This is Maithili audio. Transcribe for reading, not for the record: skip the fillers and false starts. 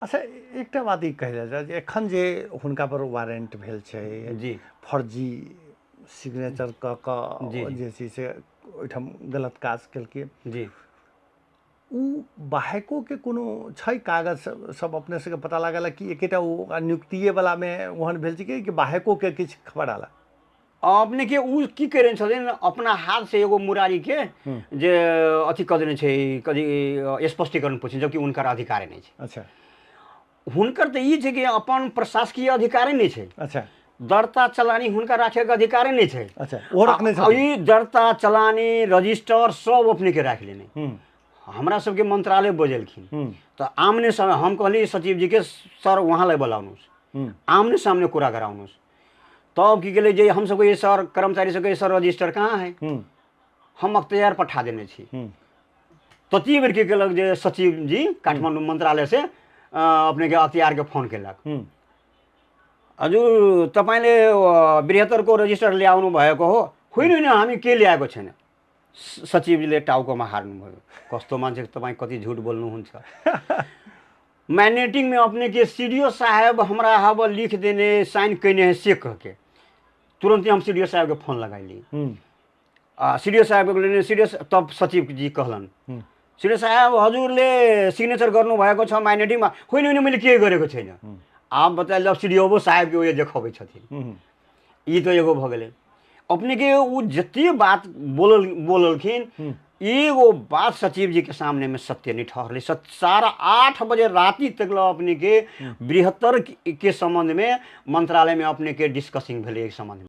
अच्छा, एकटा बात ई कहल जाय जे एखन जे हुनका पर वारंट भेल छै, फर्जी सिग्नेचर कऽ कऽ जे छै से ओहिठाम गलत काज केलकै, ओ बाहेकोके कोनो छै कागज सब अपने सबके पता लागल है कि एकेटा ओ नियुक्तिए वलामे ओहन भेल छै कि बाहेकोके किछु खबर आयल? अपने के उ की करै छथिन, अपना हाथ से एगो मुरारी के जे अथी कऽ देने छै, कथी स्पष्टीकरण पूछे, जबकि हुनकर अधिकारे नहि छै। हुनकर तऽ ई छै कि अपन प्रशासकीय अधिकारे नहि छै। दर्ता चलानी हुनका राखैके अधिकारे नहि छै। ओहो रखने छथिन। ई दर्ता चलानी रजिस्टर सब अपने के राखि लेने। हमरा सबके मंत्रालय बजेलखिन तऽ आमने सामने हम कहली सचिव जी के, सर वहाँ बोलाउनुहोस्, आमने सामने कुरा गराउनुहोस्। तब की गेलै जे हम सबके ये सर कर्मचारी सबके सर रजिस्टर कहाँ है, हम अख्तियार पठा देने छी। तती बेर की केलक जे सचिव जी काठमाडौँ मंत्रालय से अपने के अख्तियार के फोन केलक, हजुर तपाईँले बृहत्तरको रजिस्टर ल्याउनु भएको हो? होइन होइन, हामी के ल्याएको छैन। सचिवले टाउकोमा हार्नुभयो, कस्तो मान्छे तपाईँ, कति झुट बोल्नुहुन्छ। मैनेटिंग में अपने के सी डी ओ साहेब हमरा हब लिख देने साइन कयने है से कह के तुरंत हम सी डी ओ साहेब के फोन लगैली। आ सी डी ओ साहेब के लेने सी डी ओ, तब सचिव जी कहलन, सी डी ओ साहेब हजुरले सिग्नेचर गर्नुभएको छ माइनेटिङमा? होइन होइन, मैले केही गरेको छैन। आब बतायल जब सी डी ओ साहेबके ओहे देखबै छथिन। ई तऽ एगो भऽ गेलै। अपने के ओ जते बात बोललखिन, एगो बात सचिव जी के सामने में सत्य नहीं ठहरले। 8:30 बजे राति तक ल अपने के बृहत्तर के संबंध में मंत्रालय में अपने के डिस्कसिंग भेलै एहि संबंध में।